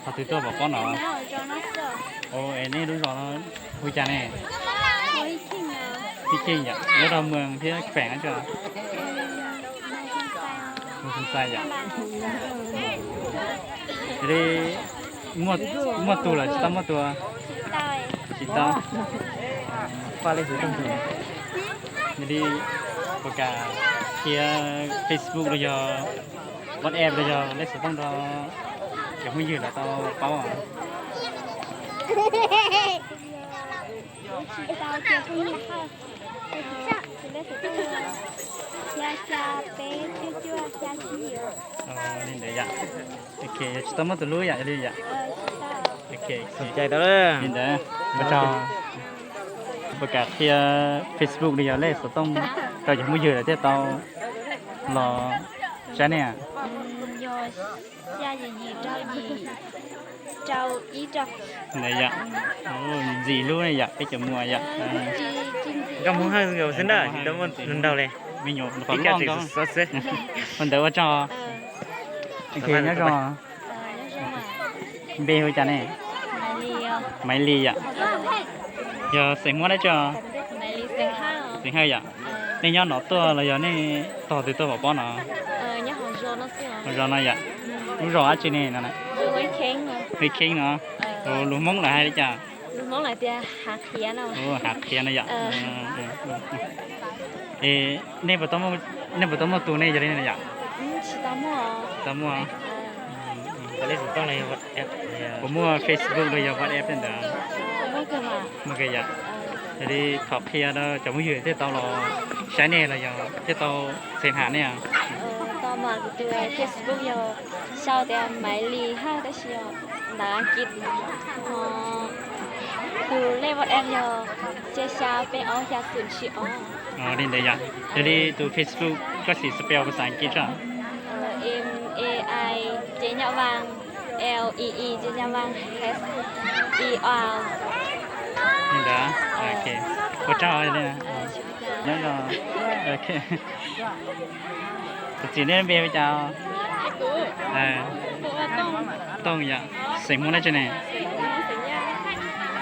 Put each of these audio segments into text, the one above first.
Qhov twg tuaj pov pob no? Es nej lub zos no hu cas ne? Ib Cheej yom, nyob rau moos thiab feem na tso? Moos Xeev Xais yom. Li muaj tus los tsis tau muaj tus? Tsis tau. Paj lej xov tooj tus. Yog li puas kam qhia Facebook los yog WhatsApp los yog lej xov tooj rau cov phooj ywg lawv tau paub? Li ntawd yom. Yog tsis tau muaj tus hlub yom, yog li yom. Li ntawd, ua tsaug. Puas kam qhia Facebook li yog lej xov tooj rau cov phooj ywg lawv thiaj tau los saib nej? Ntawd yom. Ntxim hlub ne yom, peb cov muam yom. Nkauj Hmoob Hawj xwb na, tsis tau muaj nraug li. Me nyuam qhov loj xwb. Ua ntawd ua tsaug. Nyob zoo. Npe hu cas ne? Maiv Lis yom. Yog xeem Hmoob dab tsi? Xeem Hawj yom. Nej nyob no tuaj los yog nej tog twg tuaj pov pob no? Zos no yom. Lub zos dab tsi ne no? Hwj Kheeb no. Lus Hmoob lawv hais li cas? Hav Qhiav no yom. Nej puas tau muaj tus nej yog li no yom? Tsis tau muaj. Puas muaj Facebook los yog WhatsApp tej ntawd? Muaj kawg yom. Yog li thov qhia rau cov phooj ywg thiaj tau los saib nej los yog thiaj tau xeem ham nej. Tus Facebook yog sau tias Maiv Lis Hawj tab sis yog ntawv Askiv. Tus lej WhatsApp yog xya xya peb ob xya xoom tsib ob. Li ntawd yom. Yog li tus Facebook koj sim spell phas xas Askiv tso. M A I ces nyaj vaj, L E E ces nyaj vaj, H E R. Li ntawd. Ua tsaug li. Nyob zoo. Tus txiv nej npe hu cas? Tooj yom. Xeem Hmoob dab tsi ne?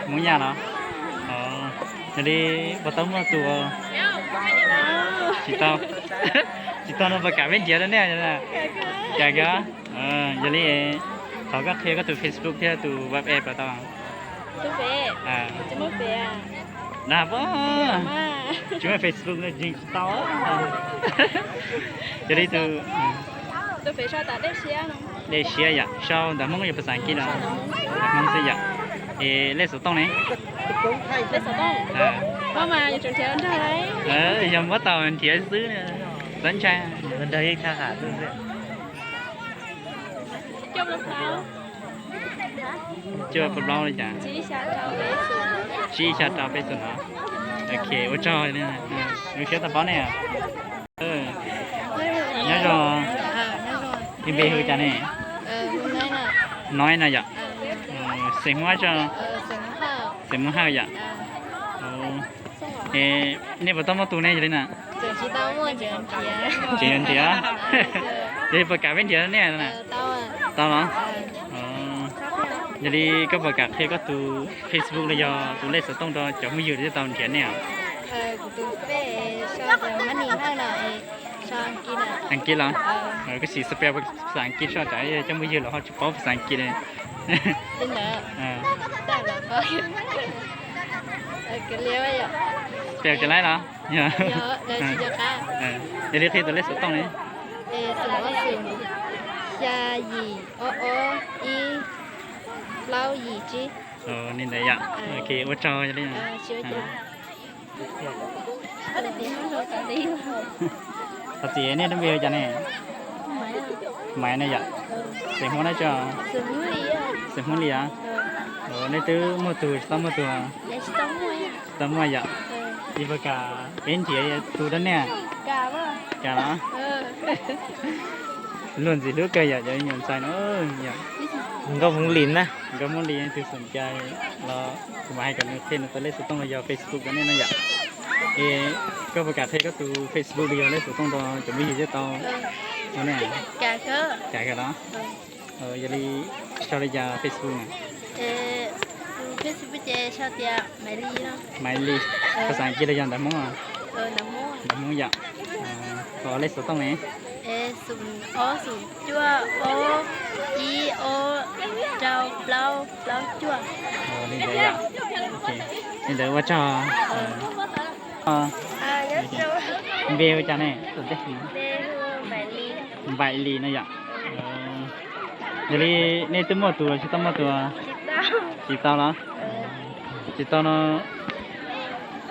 Hmoob Yaj los? Yog li puas tau muaj tus? Tsis tau. Tsis tau no puas kam peb nrhiav rau nej? Kam kawg. Yog li thov koj qhia koj tus Facebook thiab tus WhatsApp los tau? Tsis muaj Facebook no yeej tsis tau. Yog li tus Dej Siab yom, sau ntawv Hmoob yog phas xas Askiv los? Hmoob xwb yom. Es lej xov tooj ne? Yog muab tau nrhiav xwb, txhob ntshai. Cuaj plaub li cas? Tsib xya rau peb xoom no. Ok, ua tsaug. Zoo siab tau paub nej. Nyob zoo. Npe hu cas ne? Nói no yom. Xeem Hmoob tso? Xeem Hmoob Hawj yom. Nej puas tau muaj tus ne yog li na? Tseem yuav nrhiav. Yog li puas kam peb nrhiav nej? Tau los? Yog li koj puas kam qhia koj tus Facebook los yog tus lej xov tooj rau cov phooj ywg thiaj tau nrhiav nej? Askiv los? Koj sim spell phas xas Askiv soj tsam cov phooj ywg los ho tsis paub phas xas Askiv ne. Spell cas laib los? Yog li qhia tus lej xov tooj ne? Xya yim ob ob ib plaub yim tsib. Li ntawd yom. Ok, ua tsaug li. Thov txim, nej lub npe hu cas ne? Maiv ne yom. Xeem Hmoob dab tsi? Xeem Hmoob Lis. Nej twb muaj tus tsis tau muaj tus? Tsis tau muaj yom. Li puas kam peb nrhiav tus rau nej? Kam los? Luag ntxim hlub kawg yom, cov me nyuam ntxhais no. Nkauj Hmoob Lis na. Nkauj Hmoob Lis, tus xom cai los kuv mam hais kom nws qhia nws tus lej xov tooj los yog Facebook rau nej no yom. Es koj puas kam qhia koj tus Facebook los yog lej xov tooj rau cov phooj ywg thiaj tau hu nej? Kam los? Yog li Sau li cas Facebook na? Tus Facebook ces sau tias Maiv Lis no. Maiv Lis. Phas xas As kiv los yog ntawv Hmoob? Ntawv Hmoob yom. Thov lej xov tooj ne? Xoom ob xoom cuaj ob ib ob rau plaub plaub cuaj. Li ntawd yom. Li ntawd ua tsaug. Npe hu cas ne? Npaim Lis no yom. Yog li nej twb muaj tus los tsis tau muaj tus? Tsis tau los? Tsis tau no,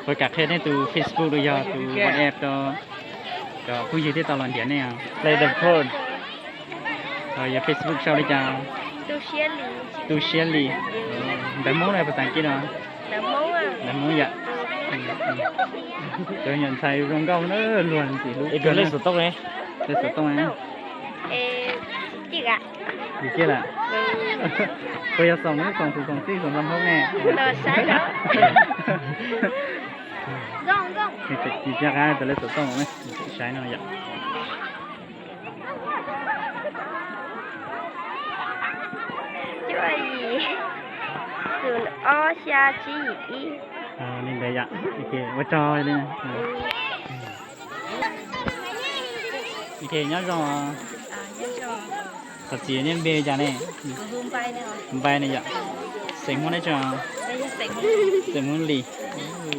puas kam qhia nej tus Facebook los yog tus WhatsApp rau cov phooj ywg thiaj tau los nrhiav nej? Yog Facebook sau li cas? Tu Siab Lis. Ntawv Hmoob los phas xas As kiv no? Ntawv Hmoob yom. Cov nyuam ntxhais zoo nkauj na, luag ntxim hlub. Lej xov tooj ne? Yim kiag lawm. Puas yog xoom, xoom xus xoom xij xoom ntxov Hmoob ne? Tsis nco qab tau lej xov tooj saib no yom. Cuaj yim, xoom ob xya tsib yim ib. Li ntawd yom. Ua tsaug li. Nyob zoo. Thov txim, nej npe cas ne? Npai ne yom. Xeem Hmoob nab tso? Xeem Hmoob Lis.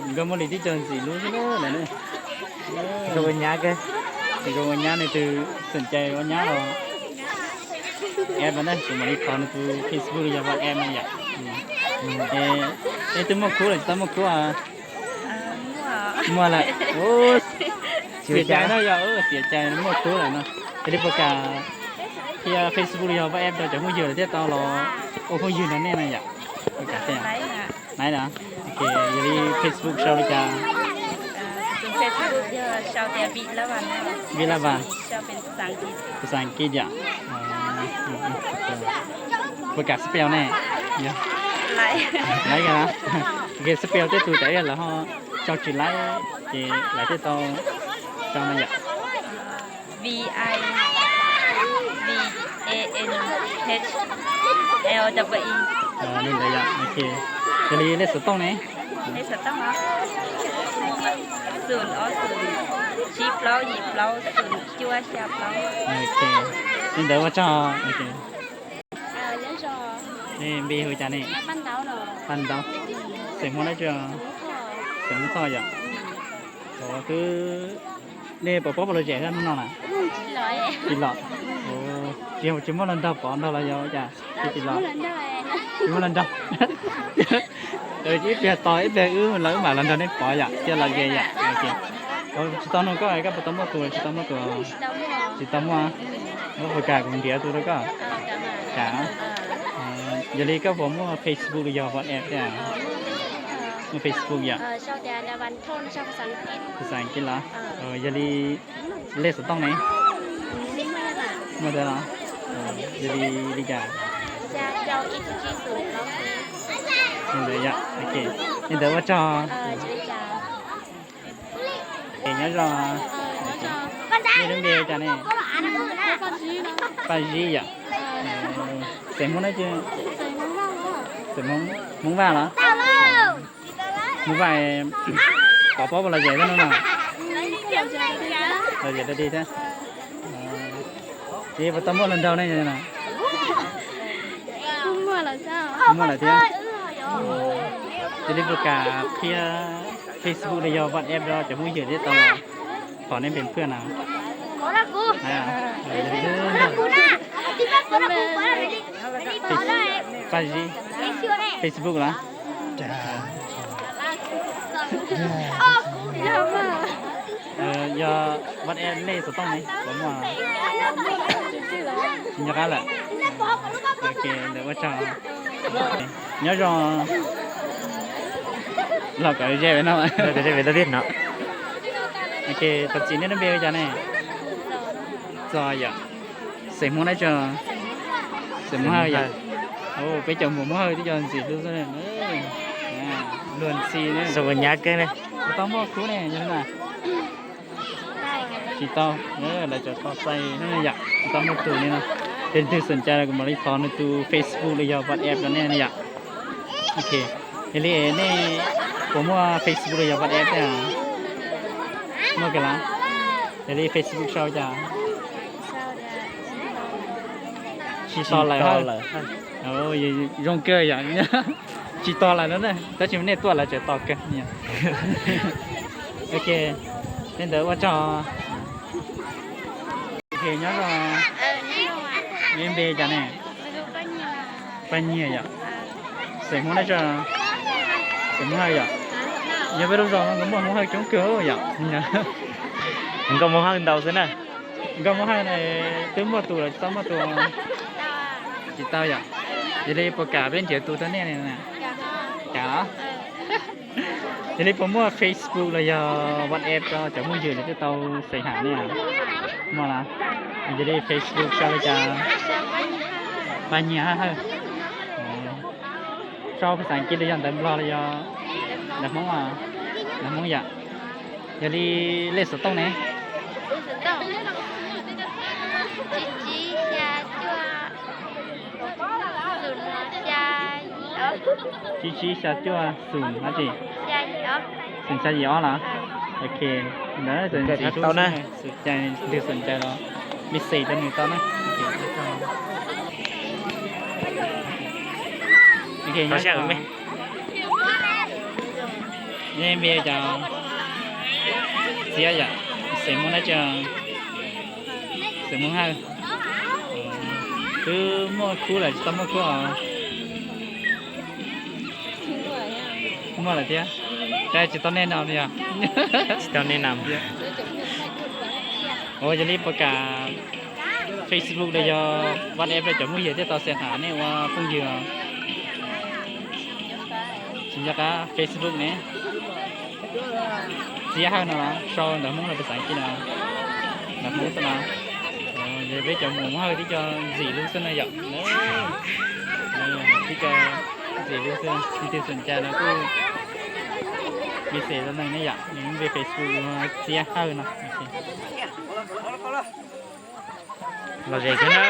Nkauj Hmoob Lis tib co ntxim hlub xwb na. Zoo nyab, zoo ua nyab, nws tus xeem cai ua nyab los add los na, kuv mam li thov nws tus Facebook los yog WhatsApp no yom. Nej twb muaj khub los tsis tau muaj khub? Muaj lawm. Xiam cai no yog, xiam cai muaj khub lawm no. Yog li puas kam qhia Facebook los yog WhatsApp rau cov phooj ywg lawm thiaj tau los ua phooj ywg nrog nej no yom? Puas kam qhia? Naiv, yog li Facebook sau li cas? Vij Laj Vas. Phas xas As kiv yom. Puas kam spell ne? Laiv, spell tej tus tas ib yam lawv ho sau tsis laiv ces lawv thiaj tau sau no yom. V I V A N H L W E. Li ntawd yom. Yog li lej xov tooj ne? Lej xov tooj, xoom ob xoom tsib plaub yim plaub xoom cuaj xya plaub. Li ntawd ua tsaug. Nej npe hu cas ne? Paj Ntaub. Xeem Hmoob nab tso? Xeem Hmoob Thoj yom. Twb, nej pov pob puas lom zem thiab hnub no na? Tsis lom. Tsis, tsis muaj hluas nraug pov nrog los yog ua cas? Tsis lom. Tsis muaj hluas nraug. Ib pliag tos ib pliag wb los wb mam los nrog nej pov yom, thiaj lom zem yom. Tsis tau nug koj, koj puas tau muaj tus, tsis tau muaj tus? Tsis tau muaj. Muab puas kam kuv nrhiav tus rau koj? Kam. Yog li koj puas muaj Facebook los yog WhatsApp thiab? Muaj Facebook yom. Phas xas As kiv los? Yog li lej xov tooj ne? Muaj thiab los? Yog li li cas? Li ntawd yom. Li ntawd ua tsaug. Nyob zoo. Nej lub npe cas ne? Paj Zib yom. Xeem Hmoob nab tso? Xeem Hmoob Vaj los? Hmoob Vaj, pov pob puas lom zem thiab hnub no? Lom zem dog dig thiab. Ces puas tau muaj hluas nraug ne? Muaj lawm thiab. Yog li puas kam qhia Facebook los yog WhatsApp rau cov phooj ywg thiaj tau thov nej pem phwj na? Paj Zib, Facebook los? Yog WhatsApp lej xov tooj ne, puas muaj? Tsis nco qab lawm. Ua tsaug. Nyob zoo. Los kom ze no. Thov txim, nej lub npe hu cas ne? Txos yom. Xeem Hmoob nab tso? Xeem Hmoob Hawj yom. Peb cov muam Hmoob Hawj tib co ntxim hlub xwb. Luag ntxhi ne. Puas tau muaj khub ne? Tsis tau, lawv cov tau xais yom, tsis tau muaj tus li no. Leej twg xom cai los kuv mam li thov nws tus Facebook los yog WhatsApp rau nej yom. Ok, yog li nej puas muaj Facebook los yog WhatsApp thiab? Muaj kawg los? Yog li Facebook sau cas? Tsis tau lawm. Zoo kawg yom. Tsis tau lawm no na, tab sis nej tuaj lawm tseem tau kawg. Ok, li ntawd ua tsaug. Nyob zoo, neb npe cas ne? Paj Nyiag yom. Xeem Hmoob dab tsi? Xeem Hmoob Hawj yom. Yog peb lub zos no nkawd muaj Hmoob Hawj coob kawg yom. Nkauj Hmoob Hawj ntau xwb na. Nkauj Hmoob Hawj twb muaj tus los tsis tau muaj tus? Tsis tau yom. Yog li puas kam peb nrhiav tus rau nej? Kam los? Yog li puas muaj Facebook los yog WhatsApp rau cov phooj ywg thiaj tau xav tham ne? Muaj los? Yog li Facebook sau li cas? Paj Nyiag Hawj. Sau phas xas As kiv los yog ntawv Nplog los yog ntawv Hmoob? Ntawv Hmoob yom. Yog li lej xov tooj ne? Tsib tsib xya cuaj xoom dab tsi? Xoom xya yim ob los? Ok, ntawd tau na. Leej twg xom cai los message rau nws tau na. Neb npe cas? Txiab yom. Xeem Hmoob dab tsi? Xeem Hmoob Hawj. Twb muaj khub los tsis tau muaj khub os? Muaj lawm thiab. Cas tsis tau neb no yog? Tsis tau neb no. Ua yog li puas kam Facebook los yog WhatsApp rau cov phooj ywg thiaj tau xav tham nej ua phooj ywg? Tsis nco qab Facebook ne. Txiab Hawj no los? Sau ntawv Hmoob los phas xas As kiv no? Ntawv Hmoob xwb no. Yog peb cov Hmoob Hawj tib co ntxim hlub xwb na yom. Tib co ntxim hlub xwb, leej twg xom cai los kuj message rau neeg ne yom. Nws npe Facebook Txiab Hawj no. Los ze kiag na,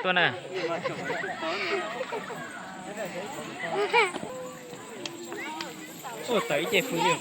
tuaj na. Ua tawm ib ce fwj li.